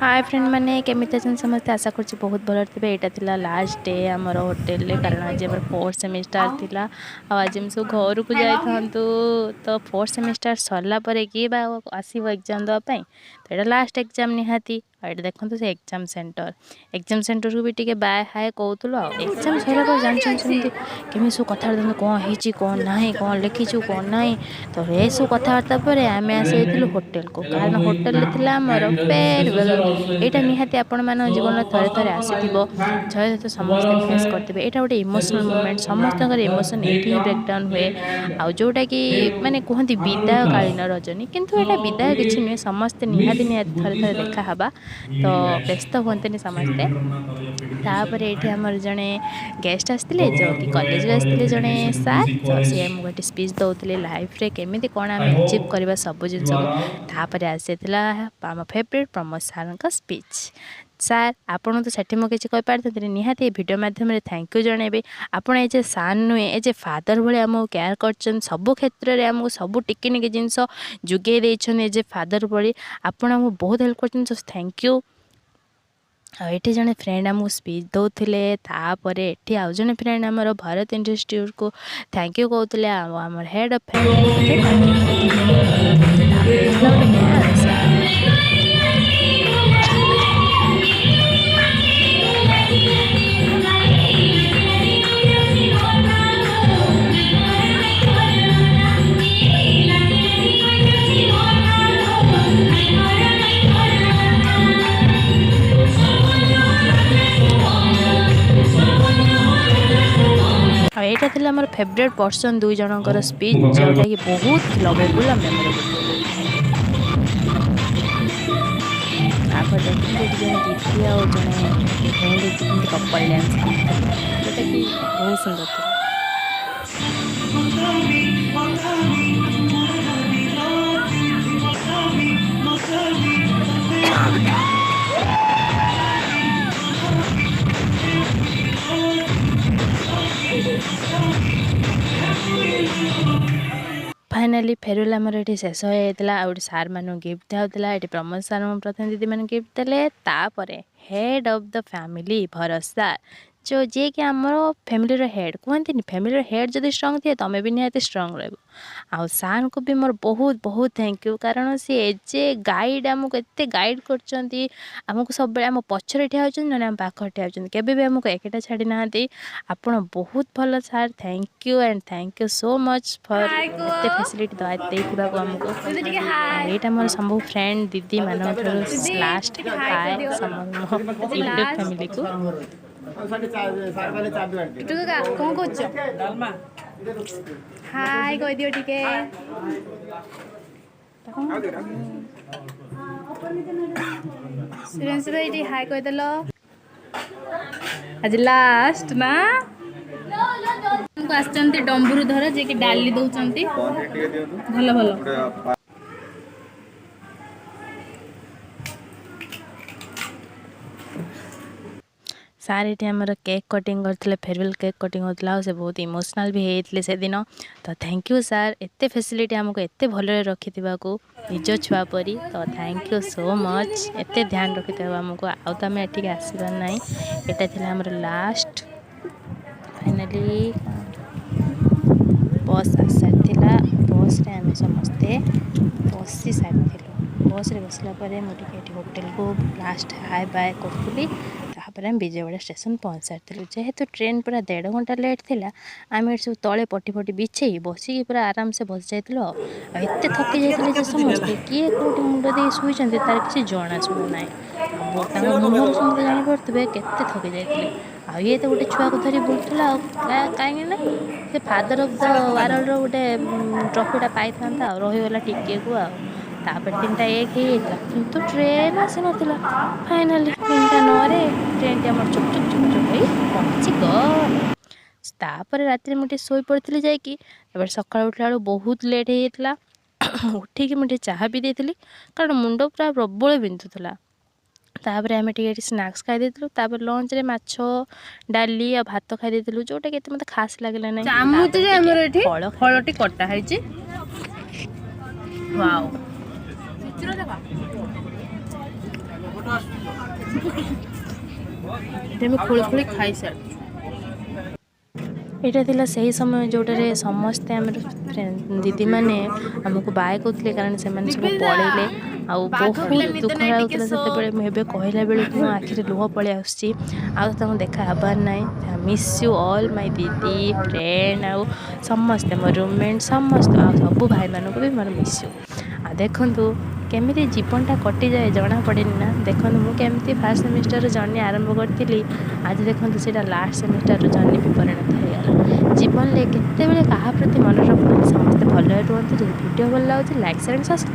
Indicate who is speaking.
Speaker 1: ହାଏ friend ମାନେ, କେମିତି ଅଛନ୍ତି ସମସ୍ତେ? ଆଶା କରୁଛି ବହୁତ ଭଲରେ ଥିବେ। ଏଇଟା ଥିଲା ଲାଷ୍ଟ ଡେ ଆମର ହୋଟେଲରେ, କାରଣ ଆଜି ଆମର ଫୋର୍ଥ ସେମିଷ୍ଟାର ଥିଲା ଆଉ ଆଜି ଆମେ ସବୁ ଘରକୁ ଯାଇଥାନ୍ତୁ। ତ ଫୋର୍ଥ ସେମିଷ୍ଟାର ସରିଲା ପରେ କିଏ ବା ଆସିବ ଏକ୍ଜାମ୍ ଦେବା ପାଇଁ? ତ ଏଇଟା ଲାଷ୍ଟ ଏକ୍ଜାମ୍ ନିହାତି। ଆଉ ଏଇଟା ଦେଖନ୍ତୁ ସେ ଏକ୍ଜାମ୍ ସେଣ୍ଟର। ଏକ୍ଜାମ୍ ସେଣ୍ଟରକୁ ବି ଟିକେ ବାଏ ହାଏ କହୁଥିଲୁ। ଆଉ ଏକ୍ଜାମ୍ ସରିଲା ପରେ ଜାଣିଛନ୍ତି, ସେମିତି କେମିତି ସବୁ କଥାବାର୍ତ୍ତା, କ'ଣ ହେଇଛି, କ'ଣ ନାହିଁ, କ'ଣ ଲେଖିଛୁ, କ'ଣ ନାହିଁ। ତ ଏସବୁ କଥାବାର୍ତ୍ତା ପରେ ଆମେ ଆସିଯାଇଥିଲୁ ହୋଟେଲକୁ, କାରଣ ହୋଟେଲରେ ଥିଲା ଆମର ଫେୟାରୱେଲ୍। ଏଇଟା ନିହାତି ଆପଣମାନଙ୍କ ଜୀବନରେ ଥରେ ଥରେ ଆସିଥିବ, ଥରେ ଥରେ ସମସ୍ତେ ଫେସ୍ କରିଥିବେ। ଏଇଟା ଗୋଟେ ଇମୋସନାଲ୍ ମୁମେଣ୍ଟ। ସମସ୍ତଙ୍କର ଇମୋସନ୍ ଏଇଠି ହିଁ ବ୍ରେକ୍ଡାଉନ୍ ହୁଏ। ଆଉ ଯେଉଁଟାକି ମାନେ କୁହନ୍ତି ବିଦାୟକାଳୀନ ରଜନୀ, କିନ୍ତୁ ଏଇଟା ବିଦାୟ କିଛି ନୁହେଁ। ସମସ୍ତେ ନିହାତି ନିହାତି ଥରେ ଥରେ ଦେଖା ହେବା, ତ ବ୍ୟସ୍ତ ହୁଅନ୍ତିନି ସମସ୍ତେ। ତାପରେ ଏଇଠି ଆମର ଜଣେ ଗେଷ୍ଟ ଆସିଥିଲେ, ଯେଉଁକି କଲେଜରୁ ଆସିଥିଲେ ଜଣେ ସାର୍। ତ ସିଏ ଆମକୁ ଏଠି ସ୍ପିଚ୍ ଦେଉଥିଲେ, ଲାଇଫ୍ରେ କେମିତି କ'ଣ ଆମେ ଆଚିଭ୍ କରିବା ସବୁ ଜିନିଷକୁ। ତାପରେ ଆସିଥିଲା ଆମ ଫେଭରେଟ୍ ପ୍ରମୋଦ ସାର୍ଙ୍କ ସ୍ପିଚ୍। ସାର୍, ଆପଣଙ୍କୁ ତ ସେଠି ମୁଁ କିଛି କହିପାରିଥାନ୍ତିନି, ନିହାତି ଏ ଭିଡ଼ିଓ ମାଧ୍ୟମରେ thank you ଜଣାଇବି। ଆପଣ ଏଜ୍ ଏ ସାର୍ ନୁହେଁ, ଏଜ୍ ଏ ଫାଦର ଭଳି ଆମକୁ କେୟାର କରିଛନ୍ତି। ସବୁ କ୍ଷେତ୍ରରେ ଆମକୁ ସବୁ ଟିକିନିକି ଜିନିଷ ଯୋଗାଇ ଦେଇଛନ୍ତି। ଏଜ୍ ଏ ଫାଦର ଭଳି ଆପଣ ଆମକୁ ବହୁତ ହେଲ୍ପ କରିଛନ୍ତି, ସୋ thank you. ଆଉ ଏଠି ଜଣେ ଫ୍ରେଣ୍ଡ ଆମକୁ ସ୍ପିଚ୍ ଦେଉଥିଲେ। ତାପରେ ଏଠି ଆଉ ଜଣେ ଫ୍ରେଣ୍ଡ ଆମର ଭରତ ଇନଷ୍ଟିଚ୍ୟୁଟ୍କୁ thank you କହୁଥିଲେ ଆଉ ଆମର ହେଡ଼୍ ଅଫ୍ ଫ୍ୟାମିଲି ମଧ୍ୟ thank you କହୁଥିଲେ। ତାପରେ ହେଇଥିଲା ଗୋଟେ ଡ୍ୟାନ୍ସ। ଆଉ ଏଇଟା ଥିଲା ଆମର ଫେଭରେଟ୍ ପର୍ସନ୍ ଦୁଇ ଜଣଙ୍କର ସ୍ପିଚ୍, ଯେଉଁଟାକି ବହୁତ ଲଭେବୁଲ୍ ଆଉ ମେମୋରେବୁଲ୍ ଥିଲା। ତାପରେ ଦେଖନ୍ତୁ, ଏଠି ଜଣେ ଦିଦି ଆଉ ଜଣେ ଫ୍ରେଣ୍ଡ ଏଠି କେମିତି କପଲ୍ ଡ୍ୟାନ୍ସ କରୁଥିଲେ, ଯେଉଁଟାକି ବହୁତ ସୁନ୍ଦର ଥିଲା। ଫାଇନାଲି ଫେରୱେଲ୍ ଆମର ଏଠି ଶେଷ ହୋଇଯାଇଥିଲା। ଆଉ ଏଠି ସାର୍ମାନଙ୍କୁ ଗିଫ୍ଟ ଦିଆହେଉଥିଲା। ଏଠି ପ୍ରମୋଦ ସାର୍, ପ୍ରଥମେ ଦିଦିମାନଙ୍କୁ ଗିଫ୍ଟ ଦେଲେ। ତାପରେ head of the family Bharat sir, ଯେଉଁ ଯିଏକି ଆମର ଫ୍ୟାମିଲିର ହେଡ଼୍। କୁହନ୍ତିନି, ଫ୍ୟାମିଲିର ହେଡ଼୍ ଯଦି ଷ୍ଟ୍ରଙ୍ଗ ଥିବେ, ତୁମେ ବି ନିହାତି ଷ୍ଟ୍ରଙ୍ଗ ରହିବ। ଆଉ ସାର୍ଙ୍କୁ ବି ମୋର ବହୁତ ବହୁତ thank you, କାରଣ ସିଏ ଏଜ୍ ଏ ଗାଇଡ଼ ଆମକୁ ଏତେ ଗାଇଡ଼ କରୁଛନ୍ତି। ଆମକୁ ସବୁବେଳେ ଆମ ପଛରେ ଠିଆ ହେଉଛନ୍ତି, ନହେଲେ ଆମ ପାଖରେ ଠିଆ ହେଉଛନ୍ତି। କେବେ ବି ଆମକୁ ଏକେଲା ଛାଡ଼ି ନାହାନ୍ତି। ଆପଣ ବହୁତ ଭଲ sir. Thank you and thank you so much for ଏତେ ଫେସିଲିଟି ଦେଇଥିବାକୁ ଆମକୁ। ଆଉ ଏଇଟା ମୋର ସବୁ ଫ୍ରେଣ୍ଡ ଦିଦିମାନଙ୍କ ଠାରୁ ଲାଷ୍ଟ ହାଏ ମୋ ୟୁଟ୍ୟୁବ୍ ଫ୍ୟାମିଲିକୁ।
Speaker 2: ଟୁଟୁ କାକା, କ'ଣ କରୁଛ? ହାଇ କହିଦିଅ ଟିକେ। ସୁରେଶ ଭାଇ, ଟିକେ ହାଇ କହିଦେଲ। ଆଜି ଲାଷ୍ଟ ନା ଆସିଛନ୍ତି ଡମ୍ବୁରୁଧର, ଯିଏକି ଡାଲି ଦଉଛନ୍ତି। ଭଲ ଭଲ।
Speaker 1: ସାର୍ ଏଠି ଆମର କେକ୍ କଟିଂ କରିଥିଲେ। ଫେରୱେଲ୍ କେକ୍ କଟିଂ ହେଉଥିଲା ଆଉ ସେ ବହୁତ ଇମୋସନାଲ୍ ବି ହେଇଯାଇଥିଲେ ସେଦିନ। ତ thank you sir, ଏତେ ଫେସିଲିଟି ଆମକୁ ଏତେ ଭଲରେ ରଖିଥିବାକୁ ନିଜ ଛୁଆ ପରି। ତ thank you so much ଏତେ ଧ୍ୟାନ ରଖିଥିବା ଆମକୁ। ଆଉ ତ ଆମେ ଏଠିକି ଆସିବାର ନାହିଁ। ଏଇଟା ଥିଲା ଆମର ଲାଷ୍ଟ। Finally bus ଆସିସାରିଥିଲା। ବସ୍ରେ ଆମେ ସମସ୍ତେ ବସି ସାରିଥିଲୁ। ବସ୍ରେ ବସିଲା ପରେ ମୁଁ ଟିକେ ଏଠି ହୋଟେଲକୁ ଲାଷ୍ଟ ହାଏ ବାଏ କରୁଥିଲି। ତାପରେ ଆମେ ବିଜୟୱାଡ଼ା ଷ୍ଟେସନ୍ ପହଞ୍ଚି ସାରିଥିଲୁ। ଯେହେତୁ ଟ୍ରେନ୍ ପୁରା ଦେଢ଼ ଘଣ୍ଟା ଲେଟ୍ ଥିଲା, ଆମେ ଏଠି ସବୁ ତଳେ ପଟି ଫଟି ବିଛେଇ ବସିକି ପୁରା ଆରାମସେ ବସି ଯାଇଥିଲୁ। ଆଉ ଆଉ ଏତେ ଥକି ଯାଇଥିଲେ ଯେ ସମସ୍ତେ କିଏ କେଉଁଠି ମୁଣ୍ଡ ଦେଇ ଶୋଇଛନ୍ତି, ତାର କିଛି ଜଣାଶୁଣା ନାହିଁ। ଆଉ ତାଙ୍କ ମୁହଁରୁ ସମସ୍ତେ ଜାଣିପାରୁଥିବେ କେତେ ଥକି ଯାଇଥିଲେ। ଆଉ ଇଏ ତ ଗୋଟେ ଛୁଆକୁ ଧରି ବୁଲୁଥିଲା, ଆଉ କାହିଁକି ନା ସେ ଫାଦର ଅଫ୍ the ୱାର୍ଲଡର ଗୋଟେ ଟ୍ରଫିଟା ପାଇଥାନ୍ତା, ଆଉ ରହିଗଲା ଟିକେକୁ। ଆଉ ତାପରେ 3ଟା 1 ହେଇଯାଇଥିଲା, କିନ୍ତୁ ଟ୍ରେନ୍ ଆସିନଥିଲା। ଫାଇନାଲି 3ଟା 9ରେ ଟ୍ରେନ୍ଟି ଆମର ଚୁପ୍ ଚୁପ୍ ଚୁପ୍ ଚୁପ୍ ହେଇ ପହଞ୍ଚିଗଲା। ତାପରେ ରାତିରେ ମୁଁ ଟିକେ ଶୋଇପଡ଼ିଥିଲି ଯାଇକି। ତାପରେ ସକାଳୁ ଉଠିଲା ବେଳକୁ ବହୁତ ଲେଟ୍ ହେଇଯାଇଥିଲା। ଉଠିକି ମୁଁ ଟିକେ ଚାହା ପିଇ ଦେଇଥିଲି, କାରଣ ମୁଣ୍ଡ ପୁରା ପ୍ରବଳ ବିନ୍ଧୁଥିଲା। ତାପରେ ଆମେ ଟିକେ ଏଠି ସ୍ନାକ୍ସ ଖାଇ ଦେଇଥିଲୁ। ତାପରେ ଲଞ୍ଚରେ ମାଛ, ଡାଲି ଆଉ ଭାତ ଖାଇ ଦେଇଥିଲୁ, ଯେଉଁଟାକି ଏତେ ମୋତେ ଖାସ୍ ଲାଗିଲା ନାହିଁ।
Speaker 2: ଚାମଚରେ
Speaker 1: ତାପରେ
Speaker 2: ଆମର
Speaker 1: ଟିକେ
Speaker 2: ଏଠି
Speaker 1: ଫଳ
Speaker 2: ଫଳଟି କଟା ହେଇଛି। ୱାଓ! ଏଠି ଆମେ ଖୋଳି ଖୋଳି ଖାଇସାରିଛୁ।
Speaker 1: ଏଇଟା ଥିଲା ସେହି ସମୟ ଯେଉଁଟାରେ ସମସ୍ତେ ଆମର ଦିଦିମାନେ ଆମକୁ ବାଏ କହୁଥିଲେ, କାରଣ ସେମାନେ ସବୁ ପଳେଇଲେ ଆଉ
Speaker 2: ବାଘ
Speaker 1: ବହୁତ
Speaker 2: ପିଲା ନିଦ
Speaker 1: ଦୁଃଖ
Speaker 2: ନାହିଁ ଟିକେ
Speaker 1: ଲାଗୁଥିଲା
Speaker 2: ଶୋ।
Speaker 1: ସେତେବେଳେ। ମୁଁ ଏବେ କହିଲା ବେଳକୁ ମୋ ଆଖିରେ ଲୁହ ପଳେଇ ଆସୁଛି। ଆଉ ତାଙ୍କୁ ଦେଖା ହେବାର ନାହିଁ। ମିସ୍ you all ମାଇ ଦିଦି, ଫ୍ରେଣ୍ଡ ଆଉ ସମସ୍ତେ, ମୋ ରୁମମେଟ୍ ସମସ୍ତେ ଆଉ ସବୁ ଭାଇମାନଙ୍କୁ ବି ମୋର ମିସ୍ you. ଆଉ ଦେଖନ୍ତୁ କେମିତି ଜୀବନଟା କଟିଯାଏ, ଜଣା ପଡ଼େନି ନା। ଦେଖନ୍ତୁ, ମୁଁ କେମିତି ଫାର୍ଷ୍ଟ ସେମିଷ୍ଟର ଜର୍ଣ୍ଣି ଆରମ୍ଭ କରିଥିଲି, ଆଜି ଦେଖନ୍ତୁ ସେଇଟା ଲାଷ୍ଟ ସେମିଷ୍ଟରର ଜର୍ଣ୍ଣି ବି ପରିଣତ ହେଇଗଲା। ଜୀବନରେ କେତେବେଳେ କାହା ପ୍ରତି ମନ ରଖୁନାହାନ୍ତି। ସମସ୍ତେ ଭଲରେ ରୁହନ୍ତୁ। ଯଦି ଭିଡ଼ିଓ ଭଲ ଲାଗୁଛି, ଲାଇକ୍, ସେୟାର, ସବସ୍କ୍ରାଇବ୍।